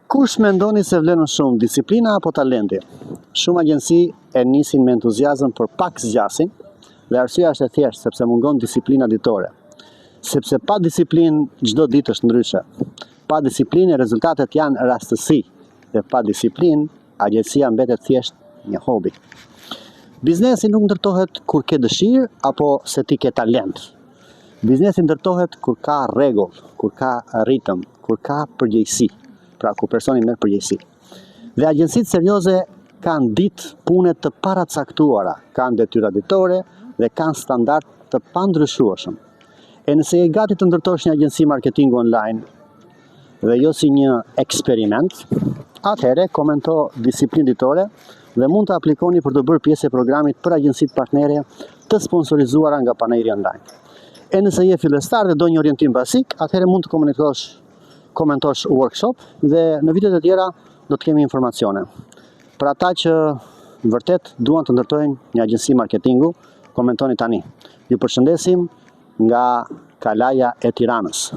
Kush mendoni se vlen më shumë, disiplina apo talenti? Shumë agjenci e nisin me entuziazëm, por pak zgjasin, dhe arsyeja është e thjeshtë, sepse mungon disiplina ditore. Sepse pa disiplinë çdo ditë është ndryshe. Pa disiplinë rezultatet janë rastësi dhe pa disiplinë agjencia mbetet thjesht një hobi. Biznesi nuk ndërtohet kur ke dëshirë apo se ti ke talent. Biznesi ndërtohet kur ka rregull, kur ka ritëm, kur ka përgjegjësi, pra kur personi merr përgjegjësi. Dhe agjencitë serioze kanë ditë pune të paracaktuara, kanë detyra ditore dhe kanë standard të pandryshueshëm. E nëse je gati të ndërtosh një agjenci marketingu online dhe jo si një eksperiment, atëherë komento disiplinë ditore dhe mund të aplikoni për të bërë pjesë e programit për agjencitë partnere të sponsorizuara nga Panairi Online. E nëse je fillestar dhe do një orientim bazik, atëherë mund të komunikosh, komentosh workshop dhe në vitet e tjera do të kemi informacione. Për ata që vërtet duan të ndërtojnë një agjenci marketingu, komentoni tani. Ju përshëndesim nga Kalaja e Tiranës.